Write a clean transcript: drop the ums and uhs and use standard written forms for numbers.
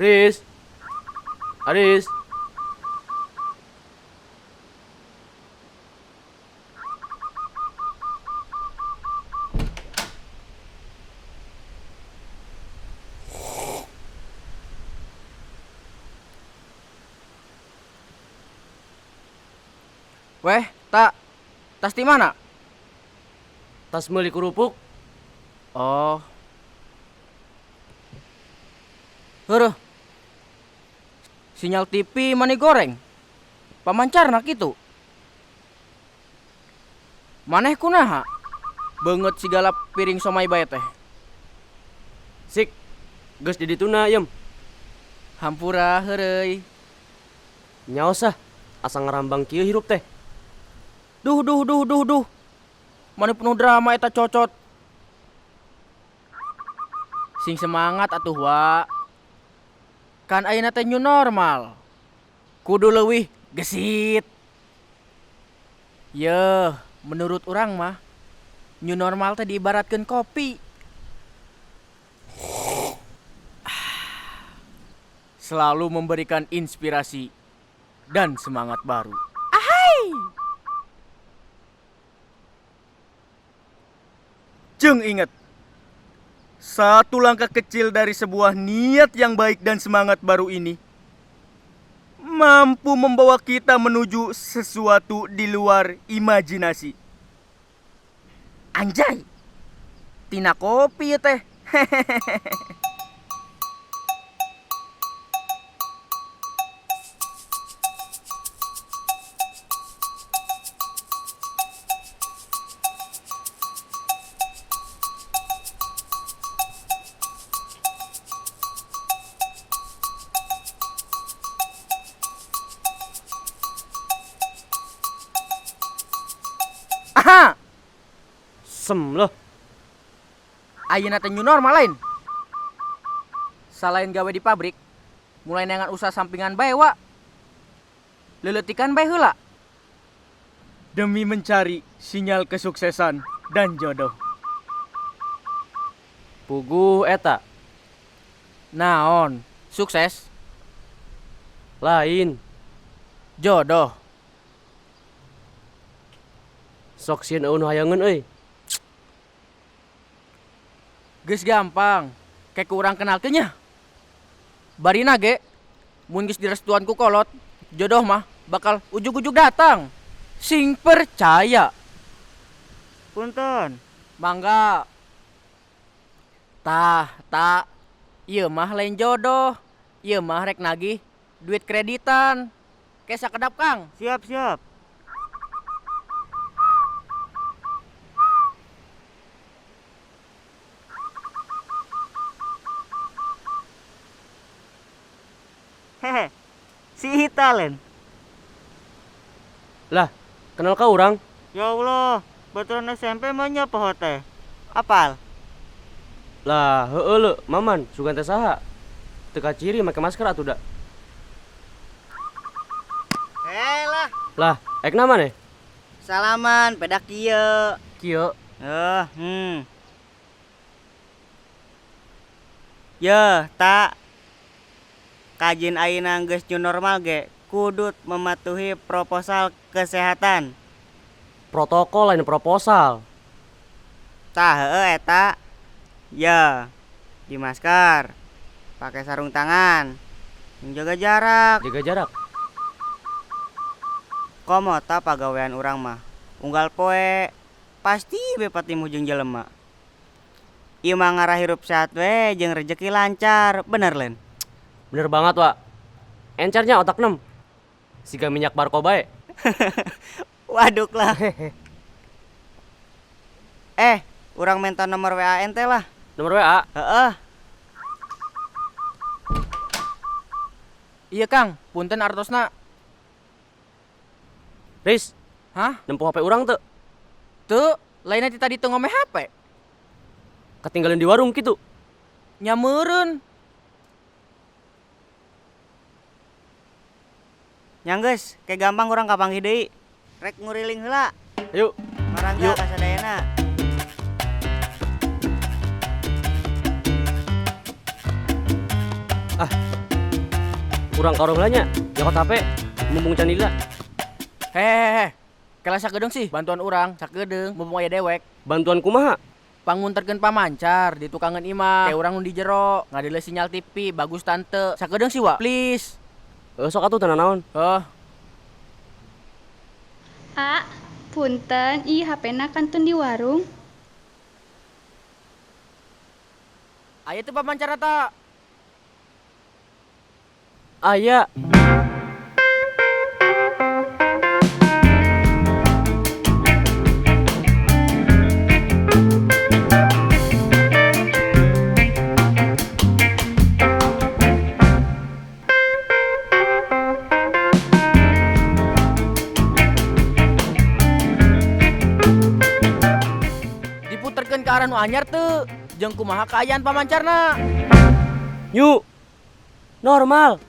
Riz. Aris. Weh, tak. Tas di mana? Tas meuli kerupuk. Oh. Heuruh. Sinyal TV mani goreng. Pamancarna kitu. Maneh kunaha? Beungeut sigala piring somai bae teh. Sik. Geus di dituna yem. Hampura heureuy. Nyaos ah. Asa ngarambang kieu hirup teh. Duh duh duh duh duh. Mani penuh drama eta cocot. Sing semangat atuh wa. Kan ayeuna teh new normal. Kudu leuwih gesit. Yeuh, menurut urang mah new normal teh diibaratkeun kopi. Selalu memberikan inspirasi dan semangat baru. Ahai! Jeung inget, satu langkah kecil dari sebuah niat yang baik dan semangat baru ini mampu membawa kita menuju sesuatu di luar imajinasi. Anjay, tina kopi ya teh. Aha, Sem loh. Ayeuna teh new normal lain. Salain gawe di pabrik, mulai neangan usaha sampingan bae wa. Leuleutikan bae heula. Demi mencari sinyal kesuksesan dan jodoh. Puguh eta. Naon? Sukses? Lain. Jodoh. Sok sieun eueuh nu hayangeun euy. Geus gampang, kayak kurang kenalkeun nya. Barina ge, mun geus direstuan ku kolot, jodoh mah bakal ujug-ujug datang. Sing percaya. Punten. Mangga. Tah, tak. Ieu mah lain jodoh. Ieu mah rek nagih duit kreditan. Kayak sakedap, Kang. Siap, siap. Hehe. Si Italen. Lah, kenal ka urang? Ya Allah, baturan SMP mah nya poho teh. Apal? Lah, heueuh leuh, Maman, sugan teh saha? Teu kaciri make masker atuh da. Eh lah. Lah, ek na maneh? Salaman, pedak kieu. Kieu. Yeuh, tak. Kajin ayeuna geus new normal ge kudu mematuhi proposal kesehatan. Protokol lain proposal. Tah heueuh eta. Ya, di masker, pakai sarung tangan, jaga jarak. Jaga jarak. Komo ta pagawean urang mah. Unggal poe pasti be patimuh jeung jelema. Ieu mah ngarah hirup sehat we jeung rejeki lancar, bener lain? Bener banget, Wak. Encernya otak 6. Siga minyak barko bae. Waduk lah. Urang minta nomor WA ente lah. Nomor WA? Heeh. Iya, Kang. Punten artosna. Riz. Hah? Nempo HP urang teu? Teu, lainnya ti tadi teu ngome HP. Ketinggalan di warung kitu. Nya meureun. Nya geus, kayak gampang urang kapanggih deui. Rek nguriling heula. Ayo. Marangga Yuk. ka sadayana. Ah, Urang ka warung heula nya. Nyokot HP mumpung can lila. Hehehe. Kela sakedeung sih bantuan urang, sakedeung mumpung aya dewek. Bantuan kumaha? Pangunterkeun pamancar di tukangan imah. Kayak urang nu di jero, ngadele sinyal TV bagus tante. Sakedeung sih, Wa. Please. Sok atuh teu naon. Heh. A, punten, ih HP-na kantun di warung. Aya teu pamancar eta? Aya. Diputerkeun ka arah nu anyar teu? Jeung kumaha kaayaan pamancarna? Nyu. Normal.